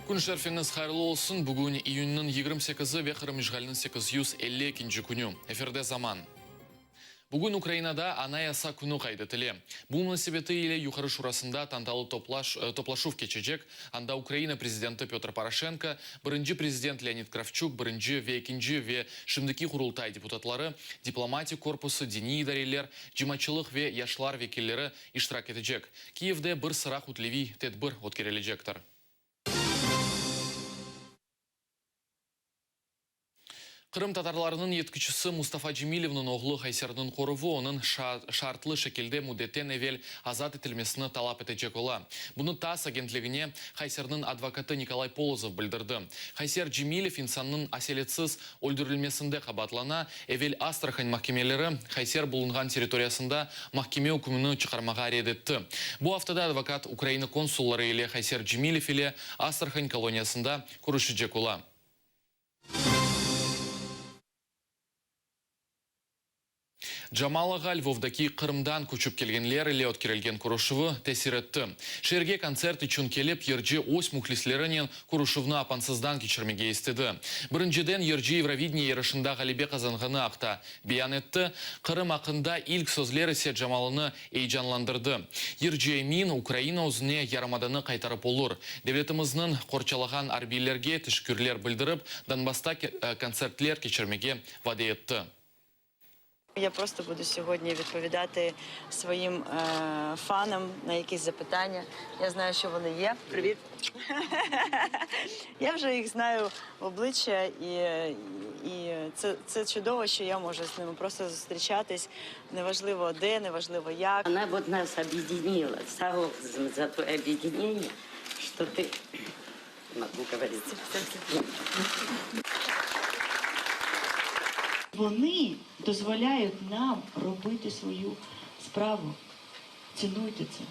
Kün şerfiñiz hayırlı olsun! Bugün iyünniñ 28-i ve Qırım işğaliniñ 852-nci künü. Efirde Zaman. Bugün Ukrainada Anayasa künü qayd etile. Bu munasebeti ile Yuqarı Şurasında tantalı toplaşuv keçecek, anda Ukraina prezidenti Pötr Poroşenko, birinci prezident Leonid Kravçuk, birinci ve ekinci ve şimdiki Qurultay deputatları, diplomatik korpusı, diniy idareler, cemaatçılıq ve yaşlar vekilleri iştirak etecek. Kiyevde bir sıra kütleviy tedbir ötkerilecektir. Qırımtatarlarnıñ yetkicisi Mustafa Cemilevniñ oğlu Hayserniñ qoruvı onıñ şartlı şekilde müddetten evel azat etilmesini talap etecek ola. Bunı TASS agentligine Hayserniñ advokatı Nikolay Polozov bildirdi. Hayser Cemilev insannıñ aseletsiz öldürilmesinde qabaatlana, evel Astrahan mahkemeleri Hayser bulunğan territoriyasında mahkeme ükmüni çıqarmağa red etti. Bu aftada advokat Ukraina konsulları ile Hayser Cemilev ile Astrahan koloniyasında körüşecek ola. Jamalağa Lvovdaki Qırımdan köçip kelgenler ile ötkerilgen körüşüvi tesir etti. Şeerge kontsert içün kelip, yırcı öz mühlislerinen körüşüvni apansızdan keçirmege istedi. Birinciden yırcı Eurovideniye yarışında ğalebe qazanğanı aqta beyan etti, Qırım aqqında ilk sözler ise Jamalanı eyecanlandırdı. Yırcı emin, Ukraina özüne yarımadanı qaytarıp olur. Devletimizniñ qorçalağan arbiylerge teşekkürler bildirip, Donbassta kontsertler keçirmege vade etti. Я просто буду сьогодні відповідати своїм фанам на якісь запитання. Я знаю, що вони є. Привіт. Я вже їх знаю в обличчя, і, і це, це чудово, що я можу з ними просто зустрічатись. Неважливо де, неважливо як. Она вот нас объединила. Слава за твое объединение, что ты... Могу говорить. Вони дозволяють нам робити свою справу. Цінуйте це.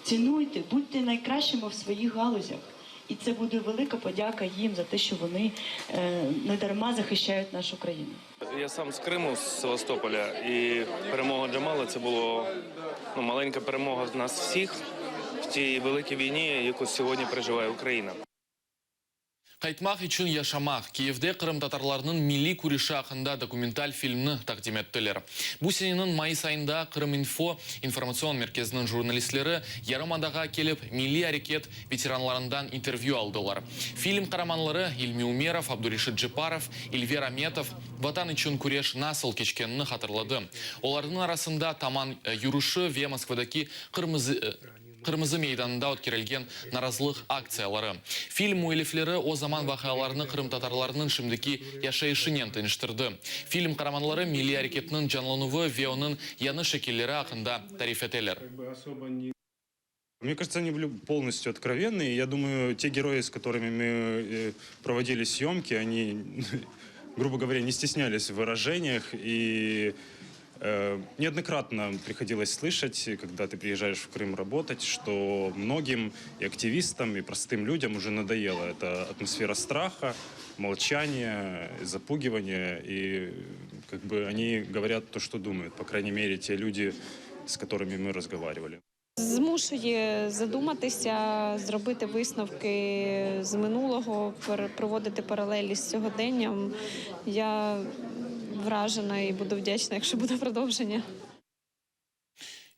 Цінуйте, будьте найкращими в своїх галузях. І це буде велика подяка їм за те, що вони е, не дарма захищають нашу країну. Я сам з Криму, з Севастополя, і перемога Джамали це було ну, маленька перемога в нас всіх в тій великій війні, яку сьогодні переживає Україна. Qaytmaq içün yaşamaq, Kiyevde qırımtatarlarnıñ milliy küreşi aqqında dokumental filmni taqdim ettiler. Bu seneniñ mayıs ayında Krıminfo informatsion merkeziniñ jurnalistleri yarımadağa kelip, milliy areket veteranlarından intervyü aldılar. Film qaramanları İlmi Umerov, Abdureşit Ceparov, İlver Ametov Vatan içün küreş nasıl keçkenini hatırladı. Olarnıñ arasında Taman yürüşi ve Moskvadaki Qırmızı Qırmızı meydanında ötkerilgen narazılıq aktsiyaları. Film müellifleri o zaman vaqialarnı qırımtatarlarnıñ şimdiki yaşayışınen teñiştirdi. Film qaramanları milliy areketniñ canlanuvı ve onıñ yañı şekilleri aqqında tarif eteler. Мне кажется, они были полностью откровенны. Я думаю, те герои, с которыми мы э, проводили съемки, они, грубо говоря, не стеснялись в выражениях. И э, неоднократно приходилось слышать, когда ты приезжаешь в Крым работать, что многим и активистам, и простым людям уже надоела эта атмосфера страха, молчания, запугивания. И как бы они говорят то, что думают. По крайней мере, те люди, с которыми мы разговаривали. Змушує задуматися, зробити висновки з минулого, проводити паралелі з сьогоденням. Я вражена і буду вдячна, якщо буде продовження.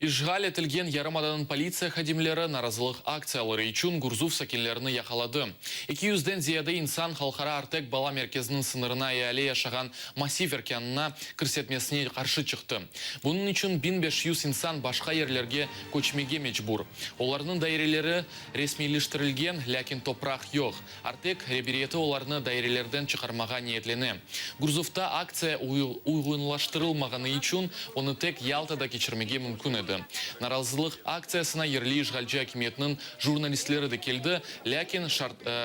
İşğal etilgen yarımadanıñ politsiya hadimleri narazılıq aktsiyaları içün Gurzuf sakinlerini yaqaladı. Eki yüzden ziyade insan Halqara Artek bala merkeziniñ sıñırına eali yaşağan massiv erkânına kirsetmesine qarşı çıqtı. Bunıñ içün 1500 insan başqa yerlerge köçmege mecbur. Olarnıñ daireleri resmiyleştirilgen, lâkin topraq yoq. Artek reberiyeti olarnı dairelerden çıqarmağa niyetlene. Gurzufta aktsiya uyğunlaştırılmağanı içün onı tek Yaltada keçirmege mümkün edi. Narazılıq aktsiyasına yerli işğalci akimiyetniñ jurnalistleri de keldi, lâkin,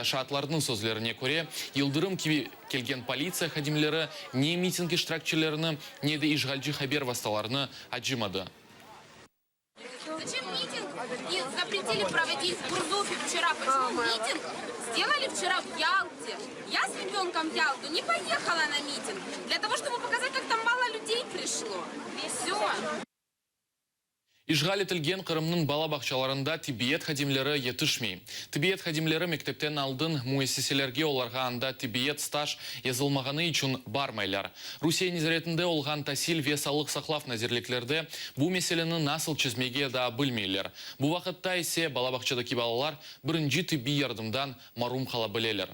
şaatlarnıñ sözlerine köre, yıldırım kibi kelgen politsiya hadimleri ne miting iştirakçilerini, ne de işğalci haber vastalarını acımadı. Зачем митинг и запретили проводить в Гурзуфе вчера? Почему митинг сделали вчера в Ялте? Я с ребенком в Ялту не поехала на митинг для того, чтобы показать, как там мало людей пришло. Все. İşğal etilgen Qırımnıñ bala bağçalarında tibbiyet hadimleri yetişmey. Tibbiyet hadimleri mektepten aldın müessiselerge olarğa anda tibbiyet staj yazılmağanı içün barmaylar. Rusiye nezaretinde olğan Tasil ve Sağlıq saqlav nazirliklerde bu meseleni nasıl çezmege daa bilmeyler. Bu vaqıtta ise bala bağçadaki balalar birinci tibbiy yardımdan marum qala bileler.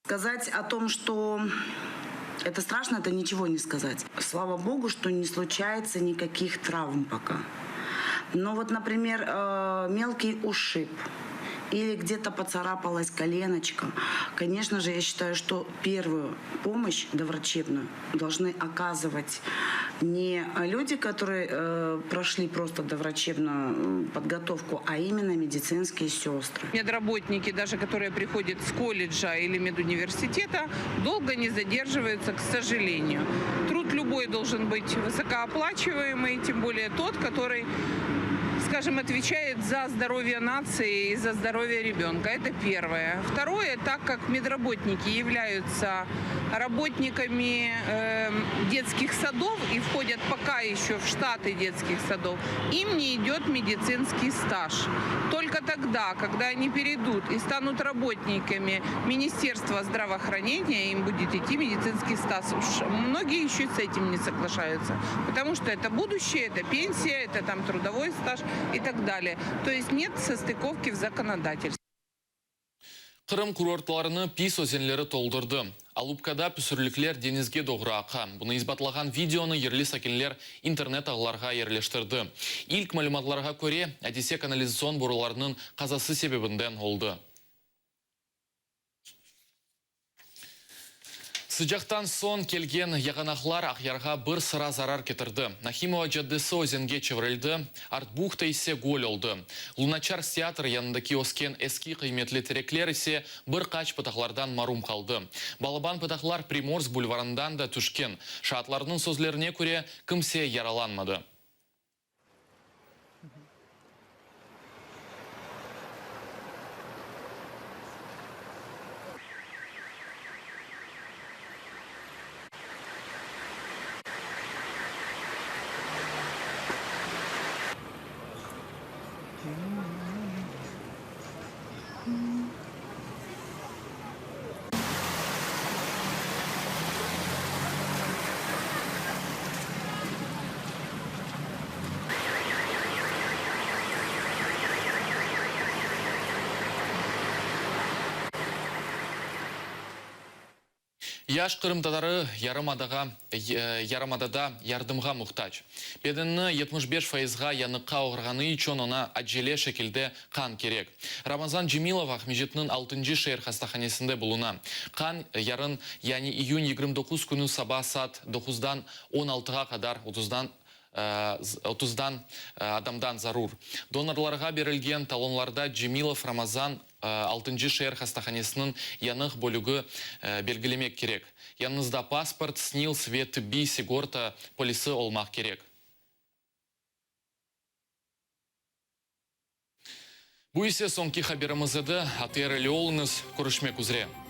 Сказать о том, что это страшно, это ничего не сказать. Слава богу, что не случается никаких травм пока. Но вот, например, э, мелкий ушиб или где-то поцарапалась коленочка, конечно же, я считаю, что первую помощь доврачебную должны оказывать не люди, которые э, прошли просто доврачебную подготовку, а именно медицинские сестры. Медработники, даже которые приходят с колледжа или медуниверситета, долго не задерживаются, к сожалению. Труд любой должен быть высокооплачиваемый, тем более тот, который скажем, отвечает за здоровье нации и за здоровье ребенка. Это первое. Второе, так как медработники являются работниками э, детских садов и входят пока еще в штаты детских садов, им не идет медицинский стаж. Только тогда, когда они перейдут и станут работниками Министерства здравоохранения, им будет идти медицинский стаж. Многие еще с этим не соглашаются, потому что это будущее, это пенсия, это там трудовой стаж и так далее. То есть нет состыковки в законодательстве. Qırım kurortlarını pis özenleri toldurdı. Alupkada püsürlikler deñizge doğru aqa. Bunı isbatlağan videonı yerli sakinler internet ağlarğa yerleştirdi. İlk malümatlarğa köre, adise kanalizatsion borularınıñ qazası sebebinden oldı. Sıcaqtan soñ kelgen yağanaqlar Aqyarğa bir sıra zarar ketirdi. Nahimova caddesi özenge çevirildi, Artbuhta ise göl oldı. Lunaçarsk teatri yanındaki ösken eski qıymetli terekler ise bir qaç pıtaqlardan marum qaldı. Balaban pıtaqlar Primorsk bulvarından da tüşken. Şaatlarnıñ sözlerine köre, kimse yaralanmadı. Yaş qırımtatarı yarımadağa yarımadada yardımğa muhtac. Bedenini 75 fayızğa yanıqqa oğrağanı içün oña acele şekilde qan kerek. Ramazan Cemilov Aqmescitniñ altıncı şeer hastahanesinde buluna. Qan yarın, yani iyün 29 künü saba saat doquzdan on altığa qadar otuzdan otuzdan adamdan zarur. Donorlarğa berilgen talonlarda Cemilov Ramazan altıncı şeer hastahanesiniñ yanıq bölügi belgilemek kerek. Yanıñızda pasport, SNİLS ve tıbbiy sigorta polisi olmaq kerek. Bu ise soñki haberimiz edi. ATR ile oluñız, körüşmek üzre.